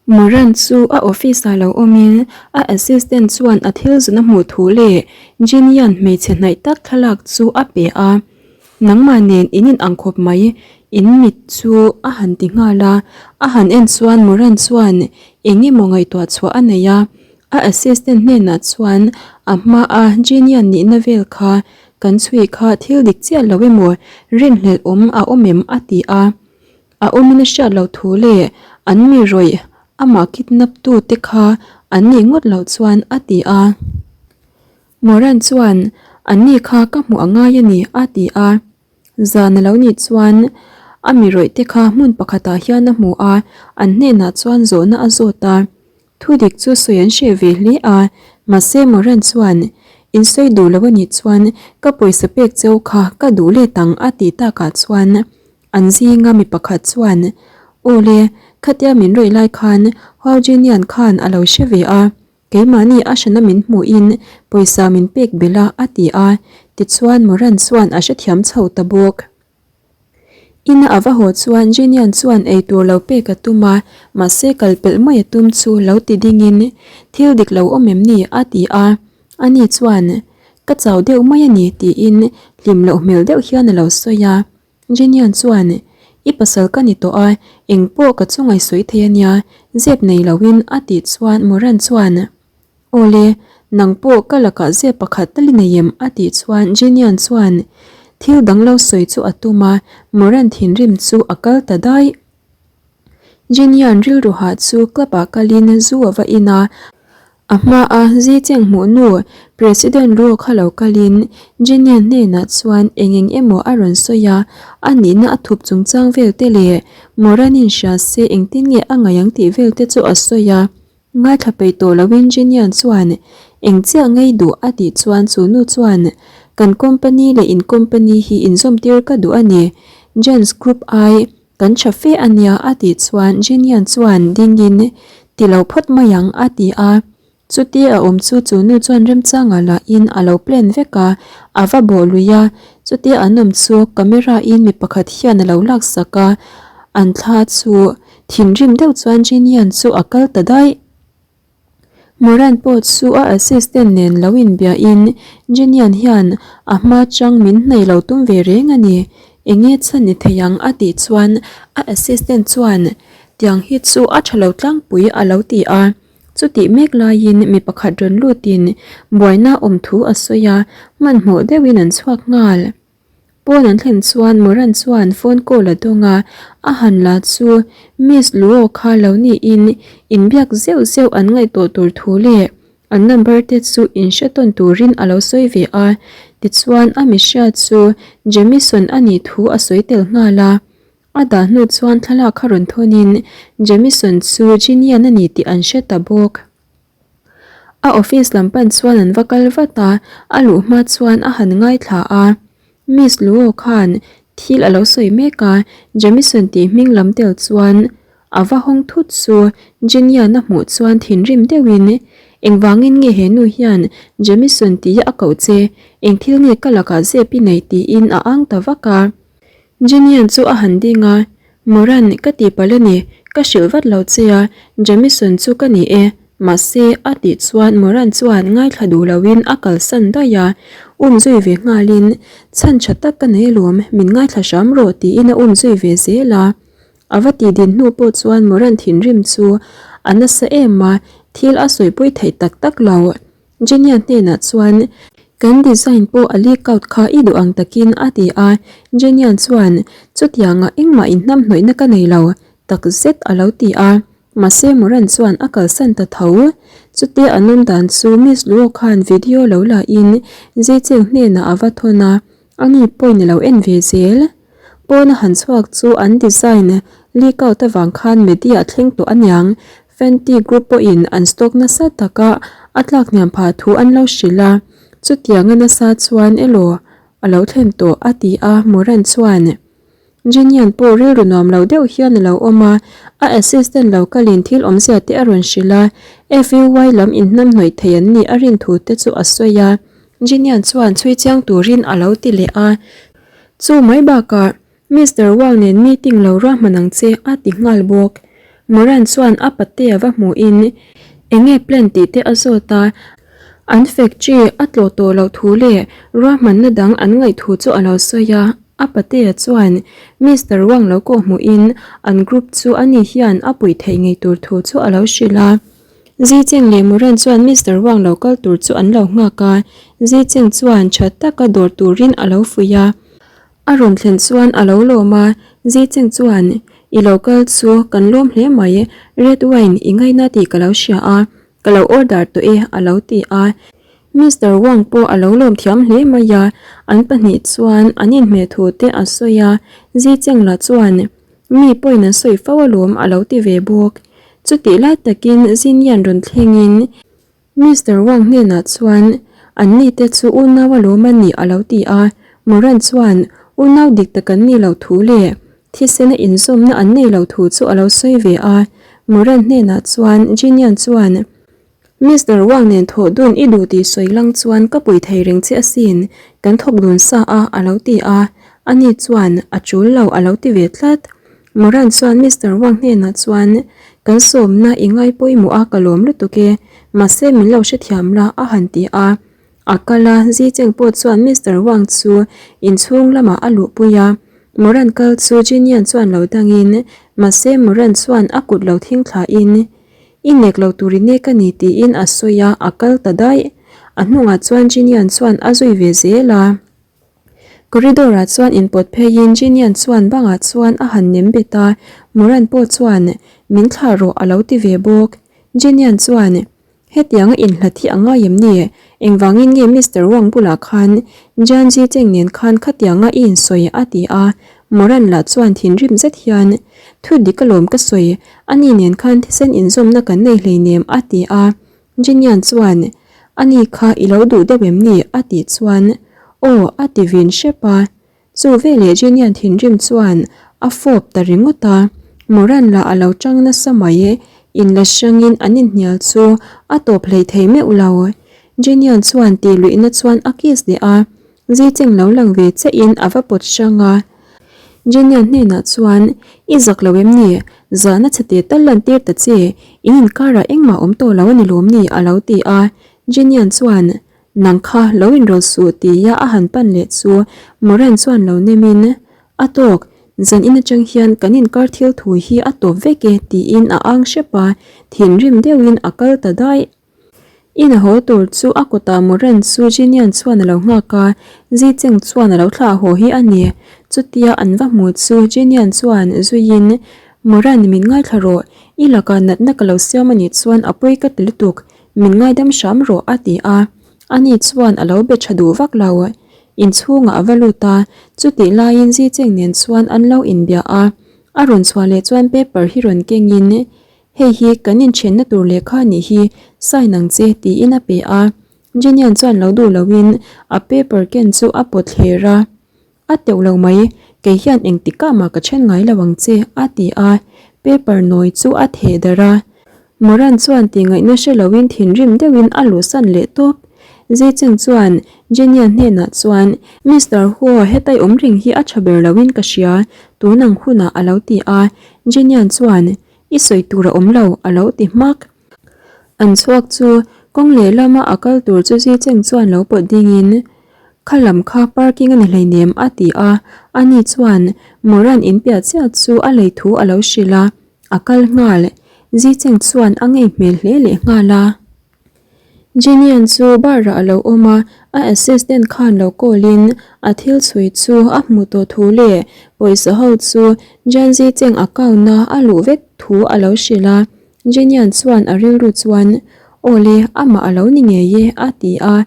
Moran chu a office ah lo awmin a assistant chuan a thil zun a hmuh thu leh Ginny-a'n hmeichhe hnaih tak thlalak chu a pe a. Nangmah nen in in ang khawp mai, in mit chu a han ti nghal a. A han en chuan Moran chuan eng emaw ngaihtuah chhuah a nei a, a assistant hnenah chuan a hmaa Ginny-a'n nihna vel kha kan chhui kha thil dik chiah lo emaw rinhlelh awm a awm em a ti a. A awmin a hriat loh thu leh an mi rawih amah kidnap tu te kha an nih ngawt loh chuan a ti a. Moran chuan an ni kha ka hmuh a ngai a ni a ti a. Zan a lo nih chuan a mi rawih te kha hmun pakhatah hian a hmu a, an hnenah chuan zawhna a zawt a. Thu dik chu sawi an hreh ve hle a, mahse Moran chuan, In sawi duh lo a nih chuan ka pawisa pek cheu kha ka duh let ang a tih takah chuan an zinga mi pakhat chuan, Aw le, khatia min rawih lai khan Hua Jinian khan a lo hre ve a, keimahni a hrana min hmuhin pawisa min pek belh a a ti a, tichuan Moran chuan a hrethiam chho ta bawk. Ina a va haw chuan Jinian chuan eitur lo pek a tum a, mahse kal pelh mai a tum chu lo ti dingin, Thil dik lo awm em ni? a ti a. Ani chuan, Ka chau deuh mai a ni tiin hlim loh hmel deuh hian a lo sawi a. Jinian chuan, I pasal ka ni tawh a, engpawh ka chungai sawi thei a nia, zep nei loin a tih chuan Moran chuan, Awle, nang pawh ka lakah zep pakhat tal i nei em? a tih chuan Jinian chuan thil dang lo sawi chu a tum a, Moran thinrim chu a kal ta daih. Jinian rilru hah chu club ah kalin zu a va in a, a hmaa zi cheng hmuh nu President Ro kha lo kalin Jinian hnenah chuan eng eng emaw a rawn sawi a, a nihna a thup chungchang vel te leh Moran-in hria se engtin nge a ngaih ang tih vel te chu a sawi a. Ngaithla peih tawh lo engineer chuan eng chiah ngei duh a tih chuan chu nu chuan kan company leh in company hi inzawm tir ka duh a ni Jens Group ai kan tha fe a nia a tih chuan Genian chuan dingin ti lo phawt mai ang a ti a chutia a awm chu chu nu chuan remchangah lahin a lo plan vek a a va bawh lui a chutia an awm chu camera in mi pakhat hian a lo laksak a an thla chu Thinrim deuh chuan Jinian chu a kal ta daih. Moran pawh chu a assistant nen lo inbiahin Jinian hian a hma chang min hnaih lo tum ve reng a ni, enge chhan ni thei ang a tih chuan a assistant chuan tiang hi chu a tha lo tlangpui a lo ti a. Chutih mek laiin mi pakhat rawn lutin buaina awm thu a sawi a, hmanhmawh deuhin an chhuak nghal. Pawn an thlen chuan Moran chuan phone call a dawng a, a han la chu Miss Luo kha lo niin inbiak zeuh zeuh an ngaihtuah tur thu leh an number te chu inhre tawn turin a lo sawi ve a, tichuan a mihria chu Jamison a nih thu a sawi tel nghal a. A dah hnu chuan thlalak kha rawn thawnin Jamison chu Ginian a ni tih an hre ta bawk. A office lam pan chuan an va kal vat a, a luh hma chuan a han ngaithla a. Miss Luo khan thil a lo sawi mek a, Jamison tih hming lam tel chuan a va hawng thut chu Jenian a hmuh chuan thinrim deuhin, Engvangin nge he nu hian Jamison tia a koh che, eng thil nge ka lakah zep i nei tiin a ang ta vak a. Jenian chu a han ding a, Moran, ka tihpalh a ni, ka hrilh vat lo che a, Jamison chu ka ni e, mahse, a tih chuan Moran chuan ngaithla duh loin a kalsan daih a, um zui ve nghalin, Chhan tha tak ka nei alawm, min ngaithla hram rawh tiin a um zui ve zel a. A va tih din hnu pawh chuan Moran thinrim chu a nasa em a, thil a sawipui theih tak tak lo. Jenia hnenah chuan, Kan design pawh a leak out kha i duh ang takin a ti a. Jenia chuan, Chutiangah engmah inhnamhnawihna ka nei lo, tak zet a lo ti a. Mahse Moran chuan a kalsan ta tho. Chutia an awm dan chu Miss Luo khan video lo la in Zicheng hnenah a va thawn a. Ani pawhin a lo en ve zel. Pawn a han chhuak chu an design leak out avang khan media a thleng tawh aniang. Fenty Group pawhin an stock nasa taka a tlak hniam phah thu an lo hrilh a. Chutianga nasa chuan elaw a lo thlen tawh a ti a Moran chuan. Jinian pawh rilru nuam lo deuh hian a lo awm a, a assistant lo kalin thil awmzia te a rawn hrilh a, FUY lam inhnamhnawih thei an nih a rin thu te chu a sawi a. Jinian chuan chhui chiang turin a lo ti leh a, Chu mai bakah Mister Wang nen meeting lo ruahman ang che a ti nghal bawk. Moran chuan a patea va hmuhin enge plan tih te a zawt a, an factory a tlawh tawh loh thu leh ruahmanna dang an ngaih thu chu a lo sawi a. A patea chuan Mister Wang lo kawh hmuhin an group chu ani hian a puih theih ngei tur thu chu a lo hrilh a. Zicheng leh Moran chuan Mister Wang lo kal tur chu an lo nghak a, Zicheng chuan tha taka dawr turin a lo fuih a. A rawn thlen chuan a lo lawm a, Zicheng chuan, I lo kal chu kan lawm hle mai, red wine i ngaina tih ka lo hria a, ka lo order tawh e a lo ti a. Mister Wang pawh a lo lawm thiam hle mai a, an pahnih chuan an inhmeh thu te a sawi a, Zicheng lah chuan, Mi pawhin an sawi fo alawm a lo ti ve bawk. Chutih lai takin Zinian rawn thlengin Mister Wang hnenah chuan an nite chu unau alawm a nih a lo ti a, Moran chuan unau dik tak an nih loh thu leh thisena inzawmna an nei lo thu chu a lo sawi ve a. Moran hnenah chuan Jinian chuan Mister Wang nen thawh dun i duh tih sawi lang chuan ka pui thei reng che asin, kan thawk dun sa a, a lo ti a. Ani chuan, A tul lo, a lo ti ve tlat. Moran chuan Mister Wang hnenah chuan, Kan sawmna i ngai pawimawh a, ka lawm lutuk e, mahse min lo hrethiam la, a han ti a. A kal a, Zicheng pawh chuan Mister Wang chu inchhung lamah a luhpui a. Moran kal chu Jinian chuan lo dangin, mahse Moran chuan a kut lo thing thlain, I nek lo tur i nek a ni tiin a sawi a, a kal ta daih. A hnungah chuan Jinian chuan a zui ve zel a. Corridor ah chuan inpawt pheiin Jinian chuan bangah chuan a han nem bet a, Moran pawh chuan min thlah rawh a lo ti ve bawk. Jinian chuan Hetianga inhlat hi a ngai em ni? Engvangin nge Mister Wang bulah khan Jian Ji Cheng nen khan khatianga i insawi? a ti a. Moran lah chuan thinrim zet hian, Thu dik alawm ka sawi, ani nen khan thisen inzawmna kan nei hleinem a ti a. Jinian chuan, Ani kha i lo duh deuh em ni? a tih chuan, Aw a ti vin hrep a. Chu veleh Jinian thinrim chuan a fawp ta ringawt a, Moran lah a lo tang nasa mai, inla hrangin an inhnial chu a tawp hlei thei meuh lo. Jinian chuan tih luihna chuan a kiss leh a, Zicheng lo lang ve chiahin a va pawt hrang a. Jinian hnenah chuan, I zak lo em ni? Zahna chhe tal lan tir ta che, in inkarah engmah awm tawh lo a ni lawm ni? a lo ti a. Jinian chuan, Nang kha lo inrawlh suh tia a han pan leh chu Moran chuan lo nem in, A tawk, zan in atang hian kan inkar thil thu hi a tawp vek e tiin a ang hrep a, thinrim deuhin a kal ta daih. In a haw tur chu a kawtah Moran chu Jinian chuan a lo nghak a, Zicheng chuan a lo thlah haw hi a ni. Chutia an va hmu chu Jinian chuan zuiin, Moran min ngaithla rawh, i lakah natna ka lo siam a nih chuan a pawi ka ti lutuk, Min ngaidam hram rawh a ti a, ani chuan a lo be tha duh vak lo. Inchhungah a va lut a, chutih laiin Zicheng nen chuan an lo inbia a, a rawn chhuah leh chuan paper hi rawn kengin, Hei hi kan inthenna tur lehkha nih hi, sign ang che tiin a pe a. Jenian chuan lo duh loin a paper ken chu a pawt thler a. A teuh lo mai, kei hian engtikah mah ka then ngai lo ang che, a ti a, paper nawi chu a theh darh a. Moran chuan tih ngaihna hre loin thinrim deuhin a luhsan leh tawp. Zicheng chuan Jenia hnenah chuan, Mister Huo, hetai awm reng hi a tha ber loin ka hria, tun ang hunah a lo ti a. Jenian chuan, I sawi tur a awm lo, a lo ti hmak. An chhuak chu kawng lehlama a kal tur chu Zicheng chuan lo pawt dingin, Kha lam kha parking a ni hleinem a ti a, ani chuan Moran in piah chiah chu a lei thu a lo hrilh a, a kal nghal. Zicheng chuan a ngei hmel hle leh nghal a. Jenian chu bar ah a lo awm a, a assistant khan lo call in a thil chhui chu a hmu tawh thu leh pawisa ho chu Jian Zicheng account a a luh vek thu a lo hrilh a. Jenian chuan a rilru chuan, Awle, amah a lo ni ngei e, a ti a.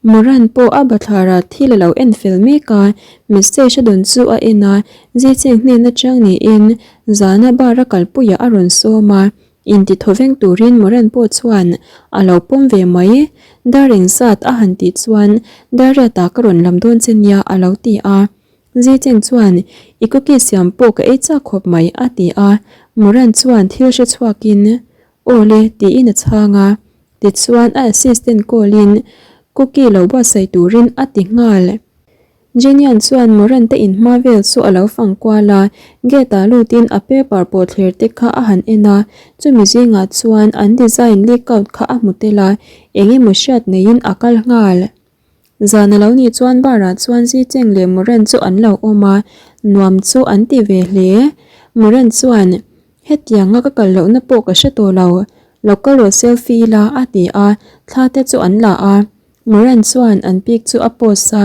Moran pawh a bathlarah thil a lo en fel mek a, message a dawn chu a en a, Zicheng hnen atang niin zana bar a kalpuiah a rawn sawm a, inti thawveng turin Moran pawh chuan a lo pawm ve mai. Dar engzat a han tih chuan Dariat-ah ka rawn lam dawn che nia a lo ti a. Zicheng chuan, I cookie siam pawh ka ei chak khawp mai a ti a, Moran chuan thil hre chhuakin Aw le tiin a chhang a, tichuan a assistant call in cookie lo buatsaih turin a ti nghal. Jenian chuan Moran te inhma vel chu a lo fang kual a, gate ah lutin a paper pawhthler te kha a han en a, chumi zingah chuan an design leak out kha a hmu tel a, eng emaw hriat neiin a kal nghal. Zan a lo nih chuan bar ah chuan Zicheng leh Moran chu an lo awm a, nuam chu an ti ve hle. Moran chuan, Hetianga ka kal lohna pawh ka hre tawh lo, lo kal rawh selfie ila a ti a, thla te chu an la a. Moran chuan an pic chu a post a,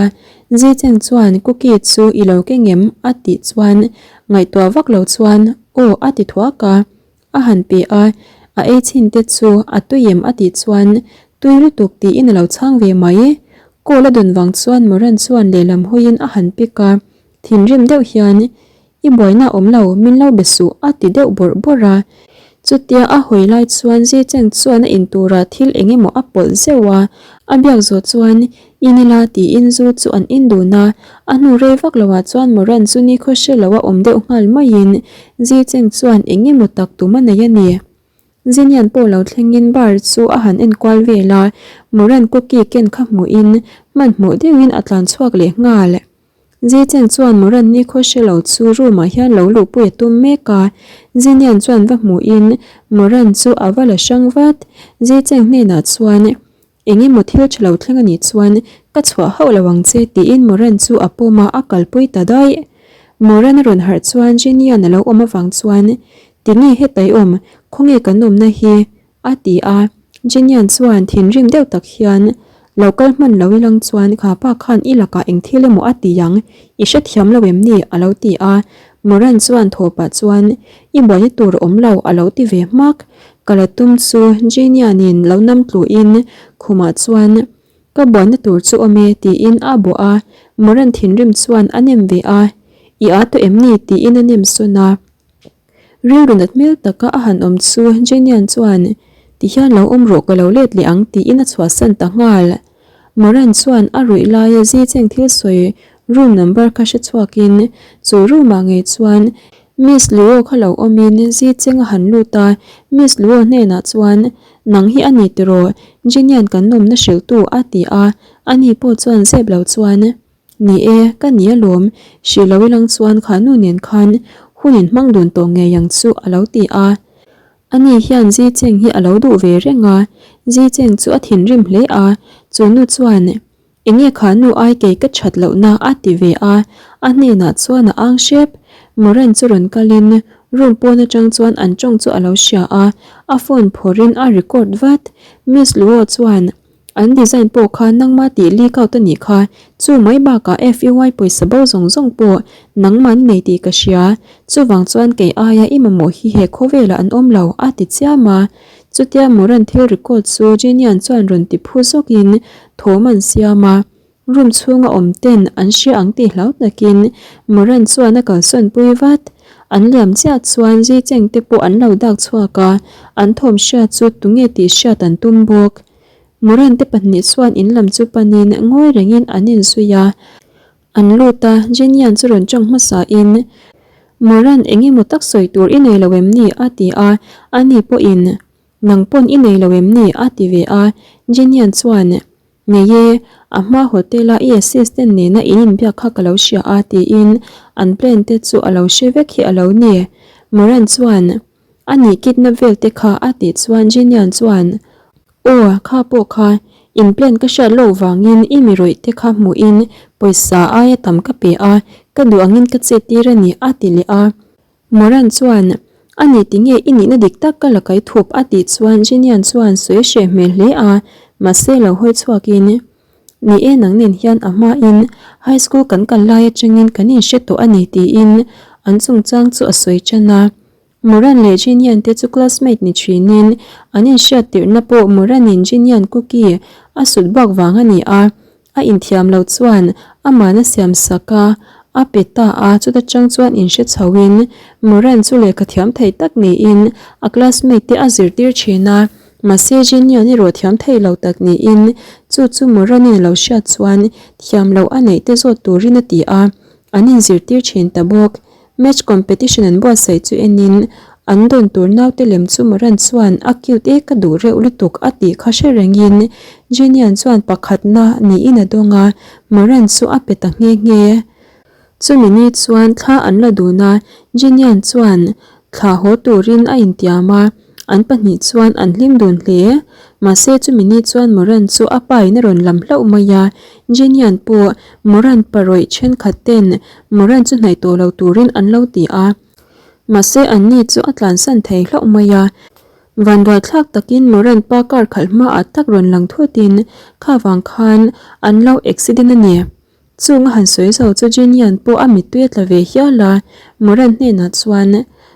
Zicheng chuan cookie chu i lo keng em? a tih chuan ngaihtuah vak lo chuan aw a ti thuak a. A han pe a, a ei chhin te chu a tui em a tih chuan tui lutuk tiin a lo chhang ve mai. Call a dawn vang chuan Moran chuan lehlam hawiin a han pick a, thinrim deuh hian I buaina awm lo, min lo be suh a ti deuh bawrh bawrh a. Chutia a hawi lai chuan Zicheng chuan a in turah thil eng emaw a pawlh zeuh a, a biak zawh chuan In ila tiin zu chu an in dun a, a hnu rei vak loah chuan Moran chu nikhaw hre lo a awm deuh nghal maiin Zicheng chuan eng emaw tak tum a nei a ni. Zinian pawh lo thlengin bar chu a han enkual vel a, Moran cookie ken kha hmuhin hmanhmawh deuhin a tlan chhuak leh nghal. Zicheng chuan Moran nikhaw hre lo chu room ah hian lo luhpui a tum mek a, Zinian chuan va hmuhin Moran chu a va la hrang vat. Zicheng hnenah chuan, Eng emaw thil tha lo thleng a nih chuan ka chhuah hauh lo ang che tiin Moran chu a pawm a, a kalpui ta daih. Moran a rawn harh chuan Zinian a lo awm avang chuan, Tinge hetai awm, khawnge kan awmna hi? A ti a, Jenian chuan thinrim deuh tak hian, Lo kal hman lo ilang chuan kha pa khan i lakah eng thil emaw a ti ang, i hrethiam lo em ni? a lo ti a. Moran chuan thaw pah chuan, I buaina tur a awm lo, a lo ti ve hmak. Ka la tum chu Jenianin lo nam tluin khumah chuan, Ka buaina tur chu awm e, tiin a bawh a. Moran thinrim chuan a nem ve a, I â tawh em ni? tiin a nem sawn a. Rilru nat hmel taka a han awm chu Jenian chuan, Ti hian lo awm rawh ka lo let leh ang tiin a chhuahsan ta nghal. Moran chuan a ruih laia Zicheng thil sawi room number kha hre chhuakin chu room ah ngei chuan Miss Luo kha lo awmin Zicheng a han lut a, Miss Luo hnenah chuan, Nang hi a ni tiraw Jenian kan nawmna hrilhtu a ti a, ani pawh chuan zep lo chuan, Ni e, ka ni alawm, hrih lo ilang chuan kha nu nen khan hun in hmang dun tawh ngei ang chu a lo ti a. Ani hian Zicheng hi a lo duh ve reng a, Zicheng chu a thinrim hle a, chu nu chuan Enge kha nu ai kei ka that lohna a ti ve a, a hnenah chuan a ang hrep. Moran chu rawn kalin room pawn atang chuan an tawng chu a lo hria a, a phone phawrhin a record vat. Miss Luo chuan An design pawh kha nangma tih leak out a nih kha, chu mai bakah FUI pawisa bo zawng zawng pawh nangman nei tih ka hria, chuvang chuan kei aia i mamawh hi he khawvelah an awm lo, a ti chiam a. Chutia Moran thil record chu Genian chuan rawn ti phu zawkin thawm an siam a. Room chhunga awm ten an hria ang tih hlau takin Moran chuan a kalsawn pui vat. An liam chiah chuan Zicheng te pawh an lo dak chhuak a, an thawm hriat chu tunge tih hriat an tum bawk. Moran te pahnih chuan in lam chu panin ngawi rengin an inzui a. An lut a, Jenian chu rawn tawng hmasain, Moran eng emaw tak sawi tur i nei lo em ni? a ti a, ani pawhin, Nang pawn i nei lo em ni? a ti ve a, Jenian chuan, Nei e, a hma hotel a i assistant nena in inbiak kha ka lo hria a tiin an plan te chu a lo hre vek hi a lo ni. Moran chuan, A nih kidnap vel te kha a tih chuan Jenian chuan, Aw, kha pawh kha, in plan ka hriat loh vangin i mi rawih te kha hmuhin pawisa aia tam ka pe a, ka duh angin ka chet tir a ni a ti leh a. Moran chuan, A ni tinge i nihna dik tak ka la kai thup a tih chuan Jinian chuan sawi a hreh hmel hle a, mahse lo hawi chhuakin, Ni e nang nen hian a hmain high school kan kal lai atangin kan inhre tawh a ni tiin an chungchang chu a sawi tan a. Moran leh Jinian te chu classmate ni thinin an inhriat tirhna pawh Moran-in Jinian cookie a sut bak vang a ni a, A inthiam lo chuan aman a siam sak a, a pe ta a, chuta chang chuan inhre chhoin Moran chu lehkha thiam thei tak niin a classmate te a zirtir thin a, mahse Jenian erawh thiam thei lo tak niin chu chu Moran-in a lo hriat chuan thiam loh a neih te zawt turin a ti a, an inzirtir thin ta bawk. Match competition an buatsaih chu enin An dawn tur naute lem chu Moran chuan a cute e ka duh reuh lutuk a tih kha hre rengin Jenian chuan pakhatna niin a dawng a, Moran chu a pe ta nghe nghe. Chumi ni chuan thla an la dun a, Jenian chuan thla haw turin a intiam a, an pahnih chuan an hlim dun hle. Mahse chumi ni chuan Moran chu a pa in a rawn lam hlauh mai a, Jenian pawh Moran parawih thenkhat ten Moran chu hnaih tawh lo turin an lo ti a. Mahse an ni chu a tlansan thei hlauh mai a. Vanduaithlak takin Moran pa car khalh hmaah tak rawn lang thutin kha vang khan an lo accident a ni. Chung a han sawi zo chu Jinian pawh a mittui a tla ve hial a, Moran hnenah chuan,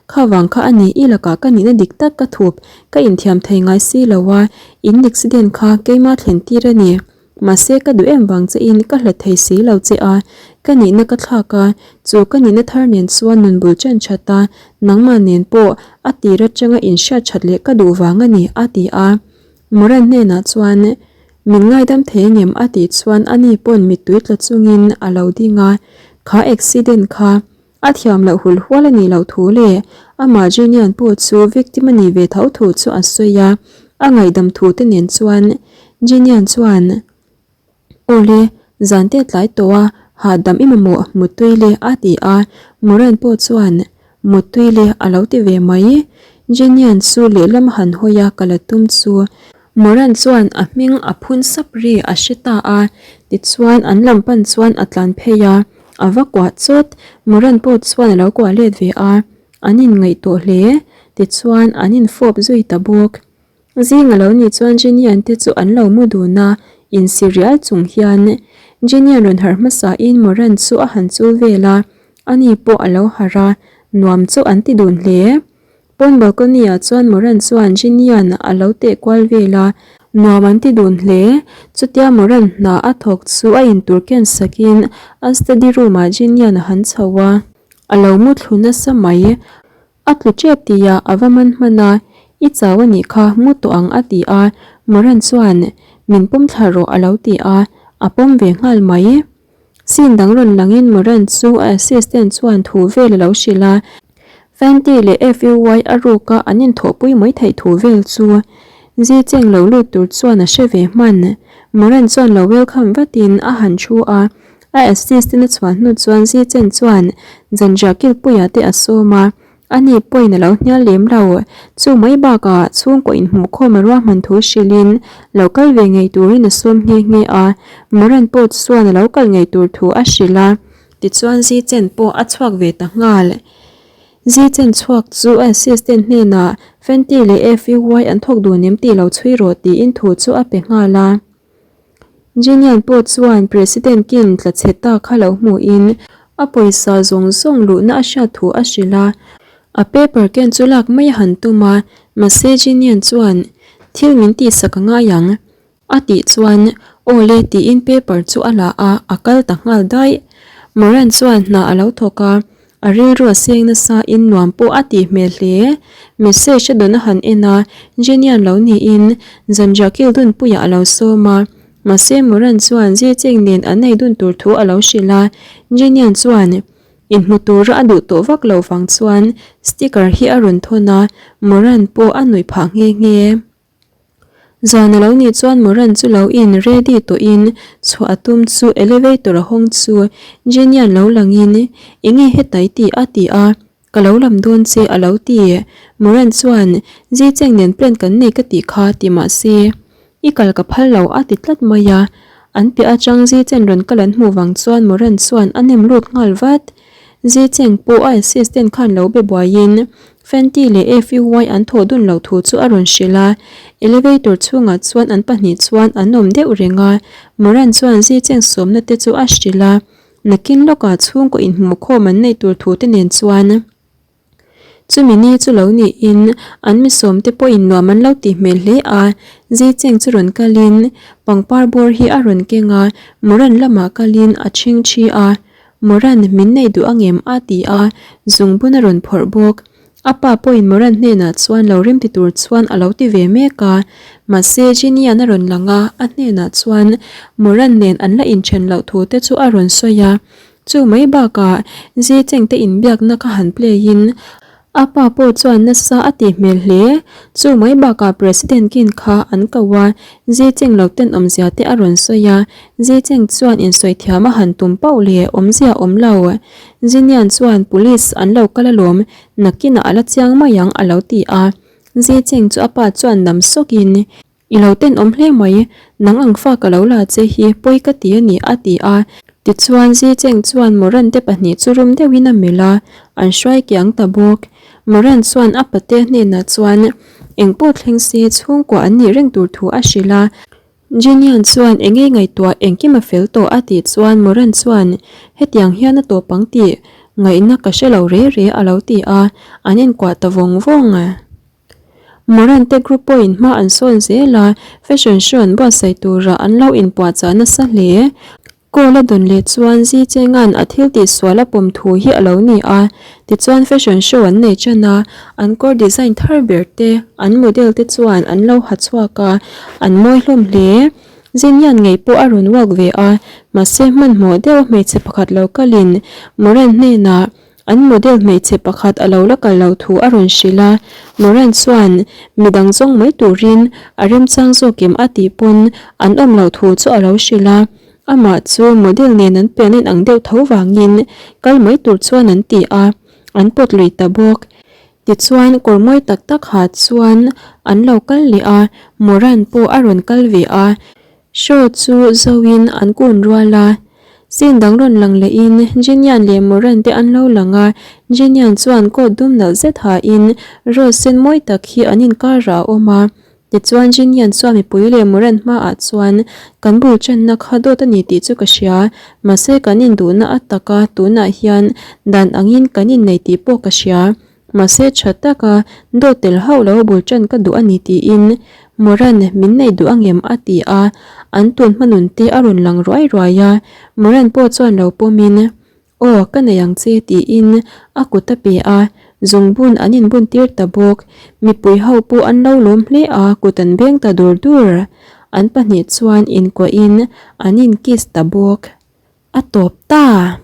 Kha vang kha a ni, i lakah ka nihna dik tak ka thup, ka inthiam thei ngai si lo a, in accident kha keima thlen tir a ni. Mahse ka duh em vang che in ka hlat thei si lo che a, ka nihna ka thlak a, chu ka nihna thar nen chuan nun bul chen that a, nangmah nen pawh a tir atanga inhriat that leh ka duh vang a ni, a ti a. Moran hnenah chuan, Min ngaidam thei angem? a tih chuan ani pawn mittui tla chungin a lo ding a, kha accident kha a thiam loh hul hual a nih loh thu leh amah Jenian pawh chu victim a nih ve tho thu chu a sawi a, a ngaihdam thu te nen chuan Jenian chuan, Awle, zan te tlai tawh a, hahdam i mamawh muttui le a ti a, Moran pawh chuan, Muttui le a lo ti ve mai. Jenian chu lehlam a han hawi a, ka la tum chu. Moran chuan a hming a phun sap ri a hre ta a, tichuan an lam pan chuan a tlan phei a, a va kuah chawt. Moran pawh chuan a lo kuah let ve a, an inngaihtuah hle. Tichuan an infawp zui ta bawk. Zing a lo nih chuan Jenian te chu an lo mu dun a, insi rial chung hian Jenian rawn harh hmasa in Moran chu a han chul vel a, ani pawh a lo harh a, nuam chu an ti dun hle. Pawn balcony ah chuan Moran chuan Jenian a lo teh kual vel a, nuam an ti dun hle. Chutia Moran hna a thawk chu a intur ken sakin a study room ah Jenian a han chho a, a lo mu thlu nasa mai. A tlu tep tia a va man hman a, I chau a nih kha, mu tawh ang a ti a, Moran chuan min pawm thla rawh a lo ti a, a pawm ve nghal mai. Scene dang rawn langin Moran chu a assistant chuan thu vel a lo hrilh a, Fenty leh FUY a ruka an inthawhpui mai theih thu vel chu Zi Cheng lo lut tur chuan a hre ve hman. Moran chuan lo welcome vatin a han thu a, A assistant a chhuah hnu chuan Zi Chen chuan Zanriah kilpuia te a sawm a, ani pawhin a lo hnial lem lo. Chu mai bakah chhungkaw inhmuhkhawm a ruahman thu hrilhin lo kal ve ngei turin a sawm nghe nghe a, Moran pawh chuan a lo kal ngei tur thu a hrilh a. Tichuan Zi Chen pawh a chhuak ve ta nghal. Zi Chen chhuak chu a assistant hnenah Fenty leh FUY an thawk dun em tih lo chhui rawh tiin thu chu a pe nghal a. Jinian pawh chuan President Kim tla chhe ta kha lo hmuhin a pawisa zawng zawng luhna a hriat thu a hrilh a. A paper ken chu lak mai a han tum a, mahse Jinian chuan thil min tihsak a ngai ang a tih chuan aw le tiin paper chu a la a, a kal ta nghal daih. Moran chuan hna a lo thawk a, A rilru a seng nasa in nuam pawh a tih hmel hle. Message a dawn a han en a, Jenian lo niin Zanriah kil dunpuiah a lo sawm a. Mahse Moran chuan Zicheng nen an nei dun tur thu a lo hrilh a, Jenian chuan inhmu tura a duh tawh vak loh vang chuan sticker hi a rawn thawn a, Moran pawh a nuih phah nghe nghe. Zan a lo nih chuan Moran chu lo in ready tawhin chhuah a tum chu elevator a hawng chu Jenian lo langin enge hetai tih a ti a, ka lo lam dawn che a lo ti. Moran chuan Zicheng nen plan kan nei ka tih kha ti mahse i kal ka phal lo a ti tlat mai a, an piah atang Zichen rawn kal an hmuh vang chuan Moran chuan a nem lut nghal vat. Zicheng pawh a assistant khan lo be buaiin Fenty leh FUY an thawh dun loh thu chu a rawn hrilh a, elevator chhungah chuan an pahnih chuan an awm deuh reng a, Moran chuan Zicheng sawmna te chu a hrilh a, nakin lawkah chhungkaw inhmuhkhawm an neih tur thu te nen chuan chumi ni chu lo niin an mi sawmte pawhin nuam an lo tih hmel hle a, Zicheng chu rawn kalin pangpar bawr hi a rawn keng a, Moran lamah kalin a chhing thi a. Moran min nei duh angem? a ti a, zungbun a rawn phawrh bawk. A pa pawhin Moran hnenah chuan lo rim ti tur chuan a lo ti ve mek a, mahse Ginny-a'n a rawn lang a, a hnenah chuan Moran nen an la inthen loh thu te chu a rawn sawi a. Chu mai bakah Zi Cheng te inbiakna kha han play in. A pa pawh chuan nasa a tih hmel hle. Chu mai bakah President Kin kha an ko a, Zi Cheng lo ten awmzia te a rawn sawi a, Zi Cheng chuan insawi thiam a han tum pauh leh awmzia awm lo. Zinian chuan Police an lo kal alawm, nakinah a la chiang mai ang a lo ti a. Zi Cheng chu a pa chuan nam sawkin. I lo tenawm hle mai, nang ang fa ka lo la che hi pawi ka ti a ni a ti a. Tichuan Zi Cheng chuan Moran te pahnih chu rum deuhin a melh a, an hruai kiang ta bawk. Moran chuan a pate hnenah chuan engpawh thleng se chhungkua an nih reng tur thu a hrilh a. Jinian chuan enge ngaihtuah engkim a fel tawh a tih chuan Moran chuan hetiang hian a tawp ang tih ngaihna ka hre lo re re a lo ti a, an inkuah ta vawng vawng. Moran te group pawhin hma an sawn zel a, fashion show an buatsaih turah an lo inpuahchah nasa hle. Call a dawn leh chuan Zi Chenga'n a thil tihsual a pawm thu hi a lo ni a, tichuan fashion show an nei tan a, an kawr design thar ber te, an model te chuan an lo ha chhuak a, an mawi hlawm hle. Zinian ngei pawh a rawn walk ve a, mahse hmanhmawh deuh a hmeichhe pakhat lo kalin Moran hnenah An model hmeichhe pakhat a lo la kal lo thu a rawn hrilh a, Moran chuan midang zawng mai turin a remchang zawk em a tih pawn an awm loh thu chu a lo hrilh a, amah chu model nen an pian in ang deuh tho vangin kal mai tur chuan an ti a, an pawt lui ta bawk. Tichuan kawr mawi tak tak ha chuan an lo kal leh a, Moran pawh a rawn kal ve a, Show chu zoin an kun rual a, scene dang rawn lang lehin Jinian leh Moran te an lo lang a, Jinian chuan coat dum nalh zet hain rose sen mawi tak hi an inkarah a awm a, tichuan Jinian chuan mipui leh Moran hmaah chuan kan bul channa kha dawt a ni tih chu ka hria, mahse kan induhna a taka tunah hian dan angin kan innei tih pawh ka hria. Mahse tha taka dawt tel hauh lo bul tan ka duh a ni tiin Moran min nei duh angem a ti a, an tun hmanun te a rawn lang ruai ruai a, Moran pawh chuan lo pawmin Aw ka nei ang che tiin a kut a pe a, zungbun an inbun tir ta bawk, mipui ho pawh an lo lawm hle a kut an beng ta dur dur, an pahnih chuan inkuahin an in kiss ta bawk, a tawp ta.